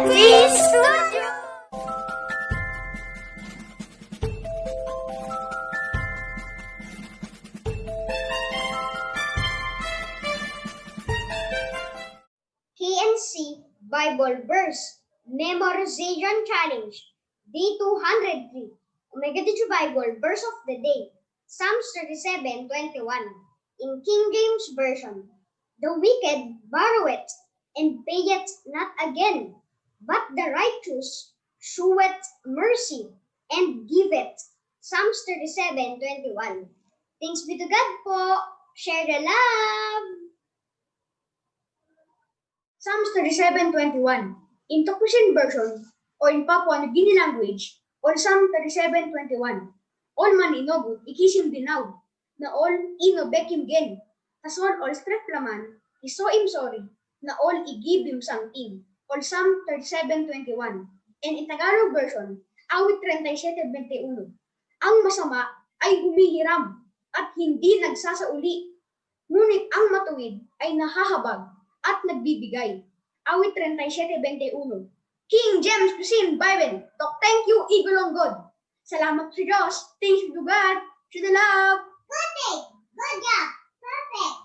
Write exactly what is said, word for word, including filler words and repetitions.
Peace Studio. K N C Bible Verse Memorization Challenge, Day two hundred three, Omega Teacher Bible Verse of the Day, Psalms thirty-seven twenty-one, in King James Version. The wicked borroweth and payeth not again, but the righteous showeth mercy and giveth. Psalms thirty-seven twenty-one. Thanks be to God po. Share the love. Psalms thirty-seven twenty-one. In Takusin version, o in Papua New Guinea language, ol Psalm thirty-seven twenty-one. Ol man i nogut i kisim dinau, na ol i no bekim gen. Tasol ol stretpela man i soim sori, na ol i givim samting. Ol Psalm thirty-seven twenty-one. En in Tagalog version, awit treinta y siete veintiuno. Ang masama ay humihiram at hindi nagsasaulian. Ngunit ang matuwid ay nahahabag at nagbibigay. Awit treinta y siete veintiuno. King James Version Bible, tok thank you i go long God. Salamat sa Diyos, thanks to God, to the love. Perfect. Good job. Perfect.